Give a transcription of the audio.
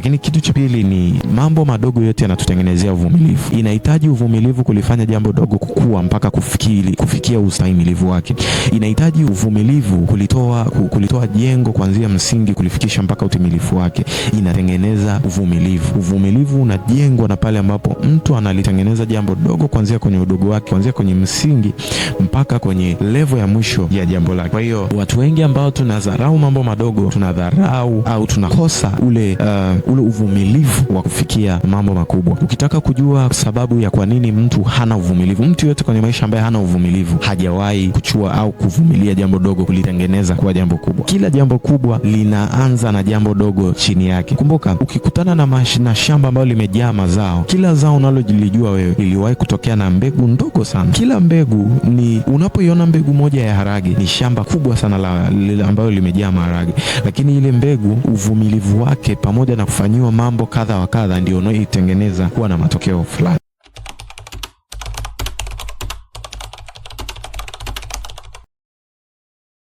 Lakini kitu cha pili ni mambo madogo yote yanatutengenezea uvumilivu. Inahitaji uvumilivu kulifanya jambo dogo kukua mpaka kufikia ustahimilivu wake. Inahitaji uvumilivu kulitoa jengo kuanzia msingi kulifikisha mpaka utimilifu wake. Inatengeneza uvumilivu. Uvumilivu unajengwa na pale ambapo mtu analitengeneza jambo dogo kuanzia kwenye udogo wake, kuanzia kwenye msingi mpaka kwenye level ya mwisho ya jambo lake. Kwa hiyo watu wengi ambao tunadharau mambo madogo, tunadharau au tunakosa ule uvumilivu wa kufikia mambo makubwa. Ukitaka kujua sababu ya kwa nini mtu hana uvumilivu, mtu yote kwenye maisha ambaye hana uvumilivu hajawahi kuchua au kuvumilia jambo dogo kulitengeneza kuwa jambo kubwa. Kila jambo kubwa linaanza na jambo dogo chini yake. Kumbuka, ukikutana na shamba ambalo limejaa mazao, kila zao unalolijua wewe liliwahi kutokea na mbegu ndogo sana. Kila mbegu ni, unapoiona mbegu moja ya harage ni shamba kubwa sana ambalo limejaa maharage, lakini ile mbegu uvumilivu wake pamoja na kufanyiwa mambo kadha wa kadha ndio unaoitengeneza kuwa na matokeo fulani.